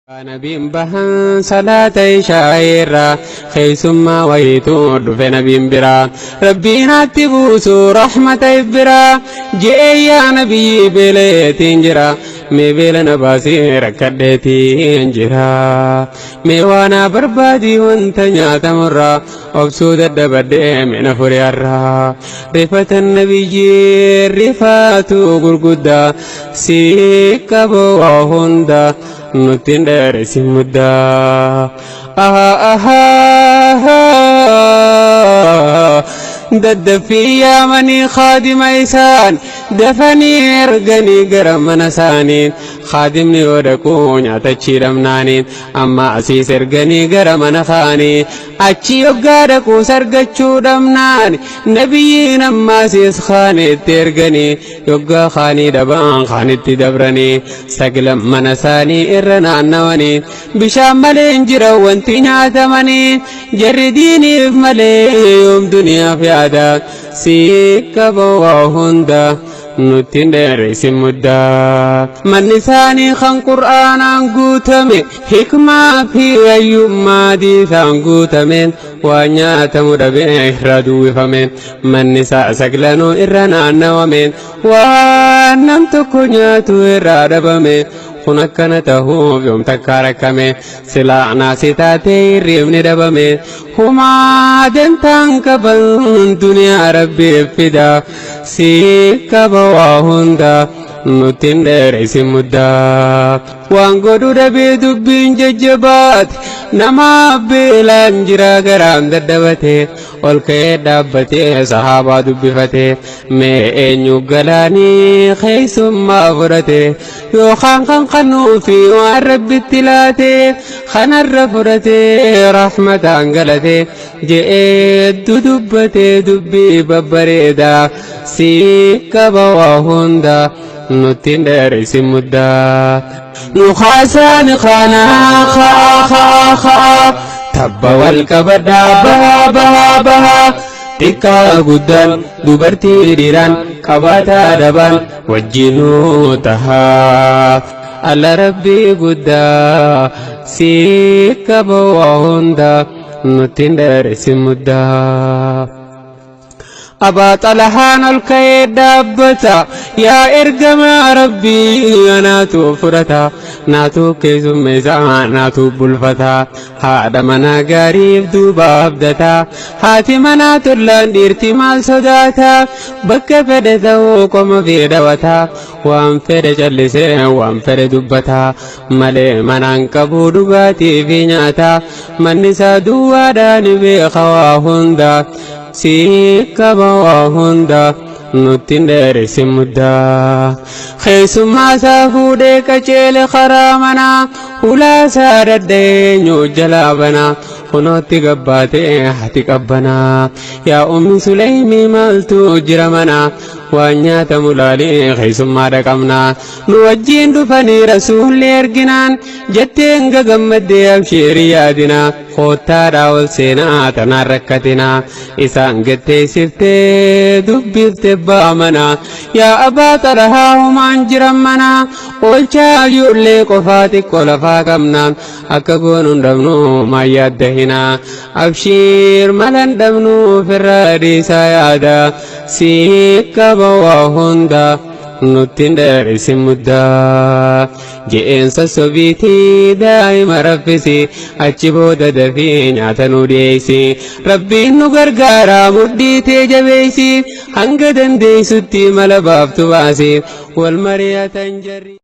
Nabiin bahan salaata ishaa'eerra keessummaa wayiitu dhufe nabiin biraa rabbiin atti buusu rahmata ibbiraa je'ee yaa nabiyyi beeleetiin jira mee beela na baasee rakkadheetiin jira mee waan na barbaadii wanta nyaatamurraa obsuu dadhabadhee mina furiyaarraa rifatan nabiyyi rifaatu gurguddaa si qabu waa hunda nutti hin dheeressin muddaa. Daddaffii yaamanii kaadima isaan dafanii erganii gara mana isaanii kaadimni yoo dhaquu nyaatachii dhabnaanii amma asiis erganii gara mana kaanii achi yoggaa dhaquus argachuu dhabnaan nabiyyiin amma asiis kaanitti erganii yoggaa kaanii dhabaan kaanitti dabranii saglan mana isaanii irra naannawanii bishaan malee hin jiran wanti nyaatamanii jarri diiniif malee yoom duniyaaf yaada si qaba waa hunda nutti hin dheeressin muddaa. Manni isaanii kan qur'aanaan guutame hikmaa fi hayyummaa diisaan guutame waa nyaatamu dhabee irraa duwwifame manni isaa saglanuu irra naannawame waan nam tokko nyaatu irraa dhabame. Kun akkana ta'uuf yoom takka rakkame silaa naasi taatee hirribni dhabame humaa dantaan qaban duniyaa rabbiif fida si qaba waa hunda nutti hin dheeressin muddaa. Waan godhu dhabee dubbiin jajjabaate nama beelaan jira garaan daddabate ol ka'ee dhaabbatee sahaabaa dubbifate mee eenyu galaanii keessummaa fudhate yookaan kan kannuu fi waan rabbitti laate kanarra fudhate rahmataan galate je'ee dudubbate dubbii babbareedaa si qaba waa hunda nutti hin dheeressin muddaa. Nu kaasaan kanaa kaa kaa kaa tabba wal qabadhaa bahaa bahaa bahaa xiqqaa guddaan dubartii dhiiraan qabaataa dhabaan wajjinuu tahaa. Alla rabbii guddaa si qaba waa hunda nutti hin dheeressin muddaa. Abaa Xalahaan ol ka'ee dhaabbata yaa ergamaa rabbii anaatu fudhata naatu keessummeessa naatu bulfata haadha manaa gaariif duuba abdata haati manaa tollaan dhiirti maal sodaata bakka fedhe ta'uu qoma fi dhawata waan fedhe callisee waan fedhe dubbata malee manaan qabu dhugaatii fi nyaata manni isaa duwwaadhaan beeka waa hunda. Si qaba waa hunda nutti hin dheeressin muddaa. Keessummaa isaa fuudhee qajeele karaa manaa hulaa isaa daddeenyu jalaa banaa kunootti gabbaatee hati qabbanaa. Yaa ummi Suleymii maaltu jira manaa waan nyaatamu laalee keessummaa dhaqabnaa. Nu wajjin dhufanii rasuulli erginaan jetteen gagammaddee abshiirii yaadinaa. Koottaadhaa ol seenaa tanaan rakkatinaa isaan getteessiftee dubbifte baamana yaa abbaa xalahaa humaan jiran mana oolchaa ijoollee qofaa xiqqoo lafaa qabna akka goonu hin dhabnu maan yaadda hinaa abshiir malan dhabnu ofirraa dhiisaa yaada si qaba waa hunda nutti hin dheeressin muddaa. Je'een sossobiitii daa'ima raffisi achi booda dafii nyaata nu dhiyeessi rabbiin nu gargaara mudhii tee jabeessi hanga dandeessutti mala baaftu baasi wal mari'atan jarri.